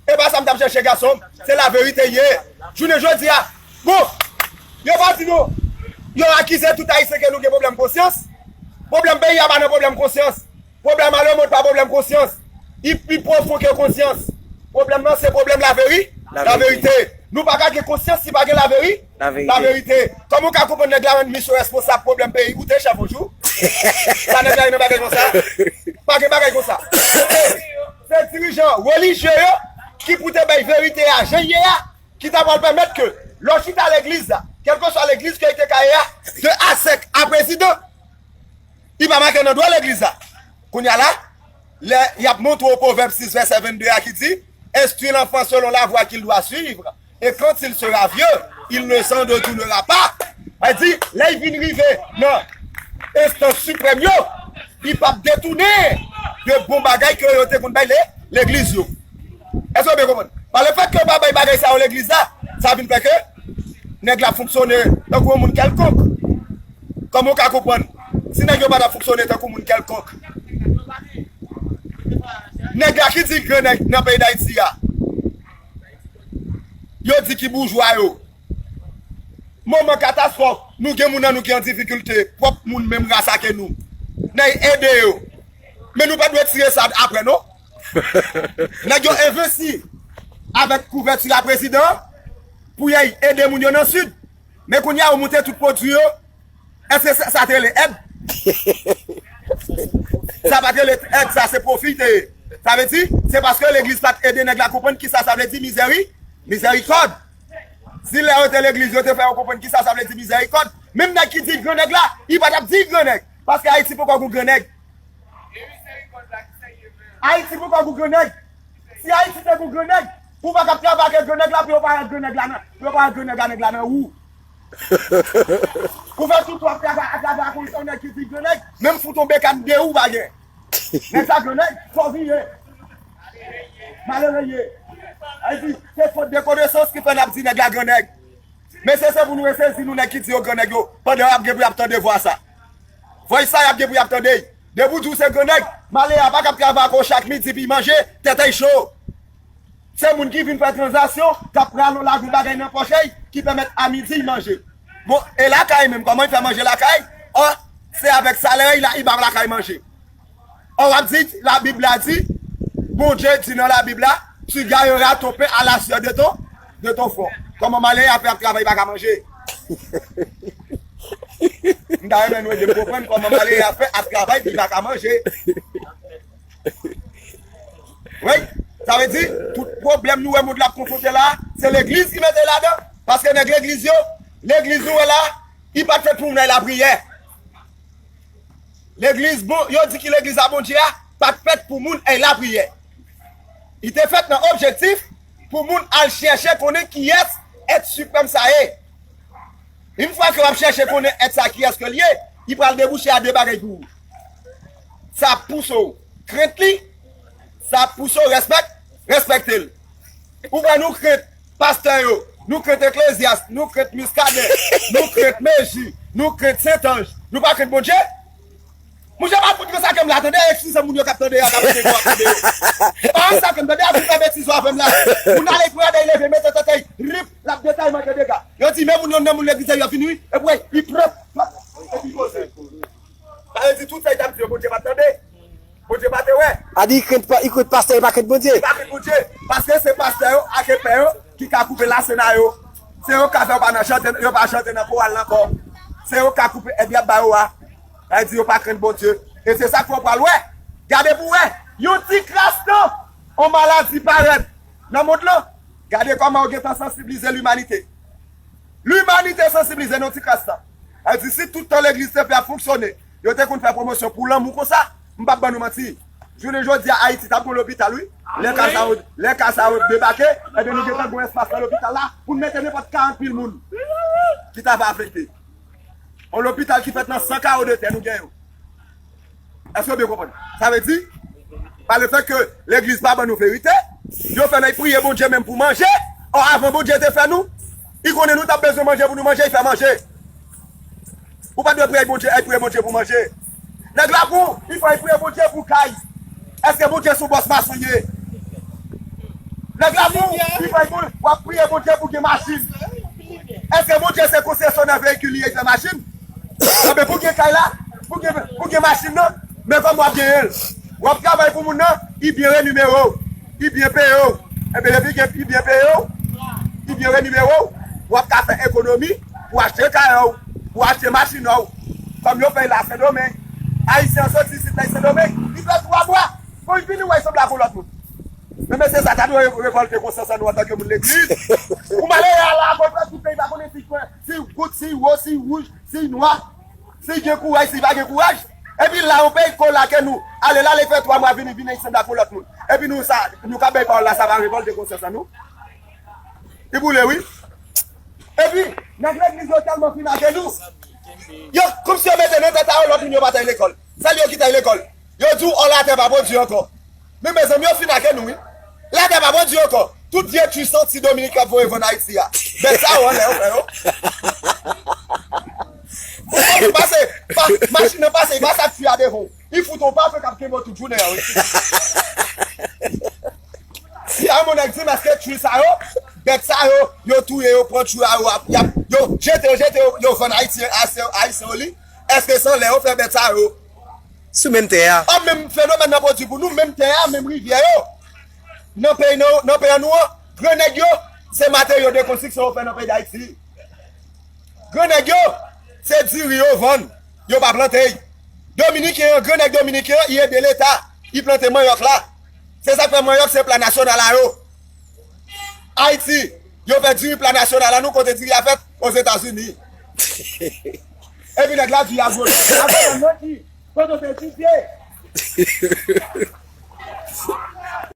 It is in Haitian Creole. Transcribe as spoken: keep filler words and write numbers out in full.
E pa sa m t ap chèche, gason m. Se laverite l ye. Jounen jodi a, bon, yo pa di nou, yo akize tout Ayisyen ke nou gen pwoblèm konsyans. Pwoblèm peyi a pa nan pwoblèm konsyans. Pwoblèm a lemonn pa pwoblèm konsyans. Li pi pwofon ke konsyans. Pwoblèm nan se pwoblèm laveri-, laverite. Nou pa ka gen konsyans si pa gen laveri-, laverite. Kòman w ka konprann nèg la rann misyon responsab pwoblèm peyi? Ou te chèf yon jou? Sa nèg la gen nan bagay konsa? Pa gen bagay konsa. Se dirijan relijye yo ki pou te bay verite a jan l ye a, ki ta pral pèmèt ke lè w chita legliz la, kèlkeswa legliz ke li te ka ye a, de a sèk a prezidan, li pa make nan dwa legliz la. Kounye a la, lè y ap montre w Pwovèb sis vèsè vennde a ki di, Instruis l'enfant selon la voie qu'il doit suivre, et quand il sera vieux, il ne s'en détournera pas. Sa di, lè y vin rive nan enstans siprèm yo, li p ap detounen de bon bagay ke yo te konn bay le-, legliz yo. Èske w byen konprann? Pa le fèt ke yo pa bay bagay sa yo legliz la, sa vin fè ke nèg la fonksyone tankou yon moun kèlkonk. Kòman w ka konprann? Si nèg yo pa t ap fonksyone tankou moun kèlkonk, nèg la ki di grann nèg nan peyi Dayiti a, yo di ki boujwa yo. Moman katastwòf, nou gen moun nan nou ki an difikilte, pwòp moun menm ras ake nou. N a ede yo. Men nou pa dwe tire sa apre, non. Nèg yo envesti avèk kouvèti a prezidan pou y al ede moun yo nan Sid. Men kounye a, yo moute tout pwodui yo. Èske sa, sa te rele èd? Sa pa t rele èd, sa se pwofi te ye. Sa vle di, se paske legliz pa t ede nèg la konprann kisa sa vle di mizèri-, mizèrikòd. Si lè yo te legliz, yo te fè yo konprann kisa sa vle di mizèrikòd, menm nèg ki di l grannèg la, li pa t ap di l grannèg. Paske Ayiti poko gon grannèg. Ayiti poko gon grannèg. Si Ayiti te gon grannèg, ou pa t ap travay ak grannèg la pou yo pa wè grannèg la nan, pou yo pa wè grannèg la, nèg la nan ou. Ou fè tout w ap travay, ap travay ak yon nèg ki di grannèg, menm fout yon bekann de ou pa gen. Nèg sa grannèg, fò vire. Malere ye. Sa vle di, se fot de konesans ki fè n ap di nèg la grannèg. Mesye, se pou nou resezi nou nèg ki di yo grannèg yo, pandan y ap gen pou y ap tande vwa sa. Vwa sa y ap gen pou y ap tande. Depi w di w se grannèg, malere a pa k ap travay ak ou chak midi pou y manje, tèt a y cho. Se moun ki vin fè tranzaksyon, k ap rale yon lavi bagay nan pòch li, ki pèmèt a midi y manje. Bon, e lakay menm, kòman y fè manje lakay? Ò, se avèk salè y la, y ba lakay manje. Ò, w ap di, Labib la di, Bondye di nan Labib la, tu gagneras ton pain à la sueur de ton, de ton front. Kòman malere a fè ap travay, pa ka manje? M ta renmen nou ede m konprann kòman malere a fè ap travay, li pa ka manje. Wi, sa vle di, tout pwoblèm nou wè mond la ap konfwonte la, se legliz ki mete ladan. Paske nèg legliz yo, legliz nou wè la, li pa t fèt pou moun al lapriyè. Legliz, bon, yo di ki legliz a Bondye a pa t fèt pou moun al lapriyè. Li te fèt nan objektif pou moun al chèche konnen kiyès èt siprèm sa ye. Yon fwa ke w ap chèche konnen èt sa kiyès ke l ye, li pral debouche a de bagay pou ou. Sa ap pouse w krent li, sa ap pouse w respèk-, respekte l. Ou wè nou krent pastè yo, nou krent Eklezyas, nou krent Miskaden, nou krent Meji, nou krent Sentanj. Nou pa krent Bondye? Monchè, pa fout gen sa ke m la tande, eskize moun yo k ap tande a, k ap tande yo, ap tande yo. E pa sa ke m tande a, pou fè betiz yo avè m la. Moun ale pou gade, leve, mete tèt li, rip, l ap detay manje dega. Yo di, men moun yo, nan moun legliz yo vin wi, epi li pran, epi poze. Sa vle di tout sa li t ap di yo, Bondye pa t tande. Bondye pa te wè. A di, li krent pa-, li krent pastè, li pa krent Bondye. Li pa krent Bondye. Paske se pastè yo ak epè yo ki ka koupe lasen a yo. Se yo k ka fè yo pa nan chante, yo pa chante nan koral la ankò. Se yo k ka koupe èd y ap ba yo a. Sa vle di yo pa krent Bondye. E se sa k fè w pral wè. Gade pou w wè. Yon ti kras tan, yon maladi parèt nan mond lan. Gade kòman yo gentan sansiblize limanite. Limanite sansiblize nan ti kras sa. Sa vle di si tout tan legliz te fè ap fonksyone, yo te konn fè pwomosyon pou lanmou konsa, m p ap ban nou manti. Jounen jodi a, Ayiti t ap gon lopital, wi. Lè ka sa yo, lè ka sa yo debake, ebyen nou gentan gon espas nan lopital la pou n mete nenpòt karant mil moun ki ta va afekte. Yon lopital ki fèt nan san kawo de tè nou gen yo. Èske w byen konprann? Sa vle di, pa le fèt ke legliz pa ban nou verite, yo fè nèg priye Bondye menm pou manje. Ò, avan Bondye te fè nou, li konnen nou t ap bezwen manje pou nou manje, li fè manje. Ou pa dwe priye Bondye, al priye Bondye pou manje. Nèg la pou, li fè al priye Bondye pou kay. Èske Bondye se yon bòs mason ye? Nèg la pou li bay moun, w ap priye Bondye pou gen machin. Èske Bondye se konsesyonan veyikil li ye, fè machin? Anben pou gen kay la, pou gen, pou gen machin nan, men kòman w ap genyen l? W ap travay pou moun nan, li byen renimere w, li byen peye w. Enben depi gen, li byen peye w, li byen renimere w, w ap ka fè ekonomi pou achte kay ou, pou achte machin ou. Kòm yo fè l la Sendomeng. Ayisyen an soti isit la Sendomeng, li fè twa mwa. Bon, li vini wè l sanble ak yon lòt moun. Men mesye sa ta dwe revòlte konsyans an nou antanke moun legliz. Ou malere a la, akontrè tout peyi pa konnen si kwen, si gout, si wo, si wouj, si nwa, si gen kouraj, si pa gen kouraj. Epi la, yon peyi ko lake nou. Ale la, li fè twa mwa vini, vini ansanm ak yon lòt moun. Epi nou sa, nou ka bay pawòl la, sa va revòlte konsyans an nou. Li boule, wi. Epi, nèg legliz yo tèlman fin ake nou. Yo, kòmsi yo mete nan tèt a yo lòt moun yo pa t al lekòl. Sèl yo ki t al lekòl. Yo di w, ò, latè pa pwodui ankò. Men mezanmi, yo fin ake nou, wi. Latè pa pwodui ankò. Tout vye twi santi Dominik yo ap voye vann Ayiti a. Bèt sa yo anlè yo, frè yo. Ou konprann pase, pa, machin nan pase, li pase ak twi a devan w. Li fout w pa fè k ap kenbe w tout jounen an, wi. Si a mon nèg di m, èske twi sa yo, bèt sa yo, yo touye yo, pran twi a yo, ap, y ap, yo jete yo, jete yo, yo vann Ayiti, Ayisyen, Ayisyen yo li. Èske se anlè yo fè bèt sa yo? Sou menm tè a. An menm fenomèn nan pwodui pou nou, menm tè a, menm rivyè yo. Nan peyi, nan, nan peyi an nou an, gran nèg yo, se materyo de konstriksyon yo fè nan peyi Dayiti. Gran nèg yo, se diri yo vann, yo pa plante y. Dominiken an, gran nèg dominiken an, li ede leta, li plante manyòk la. Se sa k fè manyòk se pla nasyonal a yo. Ayiti, yo fè diri pla nasyonal la, nou kote diri a fèt? Ozetazini. Epi nèg la di agwonòm. Agwonòm nan ki? Kote w te etidye?